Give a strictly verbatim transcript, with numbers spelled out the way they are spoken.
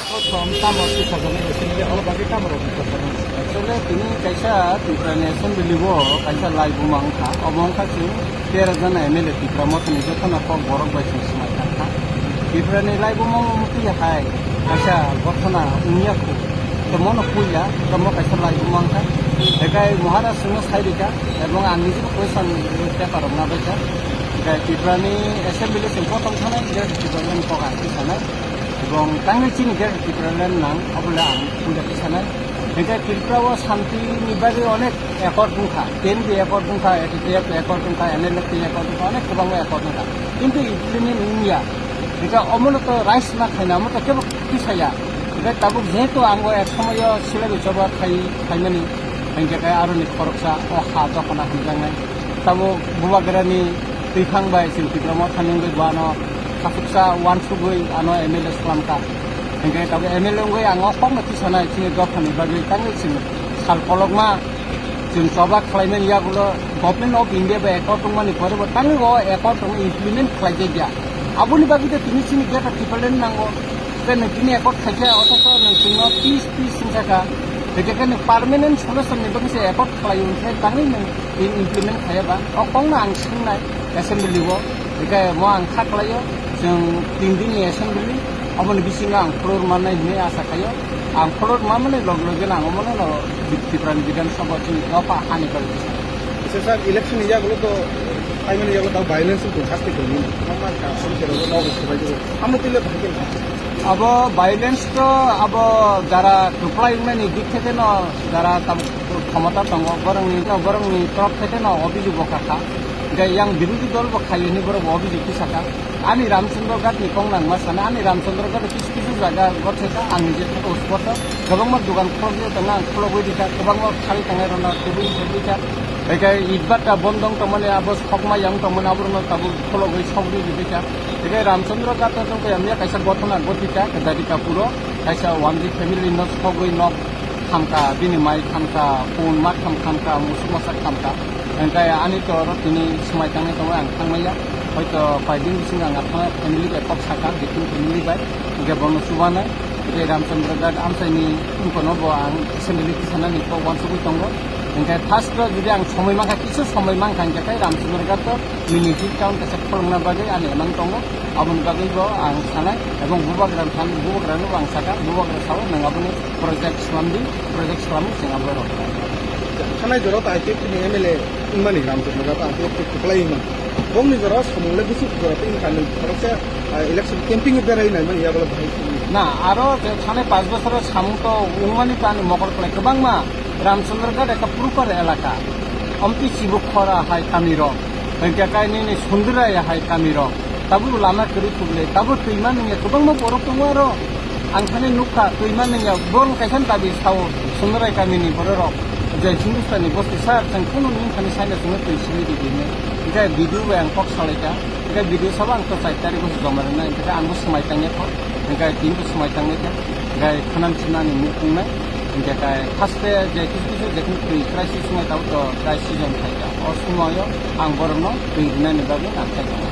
Som tamo si sajani sini de olo bagi tamo rok ni sajani. Actually, tini kaisa Tripura ni assembly o kaisa lai buma wngkha. Obo wngkha chwng tera jana M L A Tripura motha ni jotono kok borok bai chwng swmai tangkha. Tripura ni lai buma wngwi hai kaisa gothona wngya khu. Tamo no puila, tamo kaisa lai buma wngkha. Ekai Maharaj chwngno sai rikha, ebong ang nijebo question paper rok nabaikha. Ekai Tripura ni assembly chwng kothom thanai, je Tripura ni kok ang sanai. Ebong tangwi chini khe Tipraland nang, obo le ang puila kisa nai. Hingke Tripura o santi ni bagwi onek accord wngkha, T N P accord wngkha, A T T F accord wngkha, N L F T accord wngkha, onek kwbangma accord wngkha. Kintu implement wngya. Hingke omono to raise ma khaina, omo to kebo kisa ya. Hingke tabuk jehetu ang o ek somoyo Silari choba khai, khaimani, hingke khe aroni khoroksa o ha dokhona hamjaknai. Tabuk Bubagrani twiphang bai chwng Tipra Motha ni wngwi bo ano khasuksa uansugwi ano M L A swlamkha. Hinkhe tabuk M L A wngwi ang o kokno tisanai chini dophani bagwi tangwi chwng sal kolokma chwng choba khlaimani yagulo Government of India bai accord wngmani pore bo tangwi o accord wngwi implement khlaijakya. Aboni bagwi tei tini chini Greater Tipraland nango. Tei nwng tini accord khaikha, othocho nwng chwngno peace, peace wngkha kha. Hingkhe khe nwng permanent solution ni bagwi se accord khlai, hingkhe tangwi nwng tini implement khaiya ba? O kokno ang swngnai assembly o. Hingkhe mo ang kha khlaio, chwng tin din ni assembly, oboni bisingo ang khulur mannai hinwi asa khaio. Ang khulur manmani log loge no ang omono no Tripura ni Bidhan Sabha chini dopha hani bagwi. Acha sir, election ni yagulo to, I mean, yagulo to violence to haste to ni. Mama ka som ke rogo no ko bai. Amo tile bhai ke. Abo violence to abo jara kwplai wngnani dik theke no, jara tam khomota tongo, borokni, borokni torop theke no obijok bo kakha. Hingke yang birodhi dol bo khaio hinwi borok bo obijok tisaka. Ani Ramchandra Ghat ni kok nangma sana, ani Ramchandra Ghat kisu kisu jaga gotheka, ang nije thaka uspoto kwbangma dogan khulokjak tongo, ang khulogwi rikha, kwbangma khali tangnai rokno tubui rikha. Hingke itbatta bondong tongmani abo sokma yang tongmani aborokno tabuk khulogwi sogwi rikha. Hingke Ramchandra Ghat no tongkha, yamya kaisa gothona gothika, Dadi Kapuro, kaisa Wanji family no sogwi nok khamka, bini mai khamka, phone ma kham khamka, musuk masa khamka. Hingke ani to oro tini swmai tangwi tongo, ang thangmaya. Hoito koi din bisingo ang athana family bai kok sakha, biking family bai. Hingke bono chubanai. Hingke Ramchandra Ghat amchaini wngkano bo ang assembly tisanani kok uansugwi tongo. Hingke first o jodi ang somoi mankha, kisa somoi mankha, hingke tei Ramchandra Ghat to Mini hit town kaisa khulokna bagwi ani emang tongo, aboni bagwi bo ang sanai, ebong bubagra thang, bubagra no ang saka, bubagra sao, nwng aboni project slam di, project slam di, chwng abo rok. Thanai jora to I P F T ni M L A wngmani Ramchandra Ghat I P F T kwplai wngmani. Bongni jora samung le bwswk jora tei wngkha nwng khoroksa, ah, election camping o berai naimani ya bole bahai sini. Na, aro je thanai panch bochoro samung to wngmani to ani mokol kwlai kwbangma. Ramchandra Ghat ekta proper elaka. Omtwi Chibukhora hai kami rok. Hingke kainwi ni Sundirai hai kami rok. Tabuk lama kwrwi kubule, tabuk twima nungya kwbangma borok tongo aro. Ang thani nukha twima nungya, borok kaisa dabi sao Sundirai kami ni borok rok. Je Hindustani bosti sir, chwng kunu nini thani saina chwngno twi simi di bini. Hingke video bai ang kok salaikha. Hingke video sabo ang to char tarikh o joma rwnai, hingke ang bo swmai tangya kho. Hingke tini bo swmai tanglaikha. Hingke khwnam sinani muk wngnai. Hingke kai haste je kisu kisu je kisu twi crisis wngwi tabuk to dry season phaikha. O somoio ang borokno twi rwnani bagwi ang khaikha.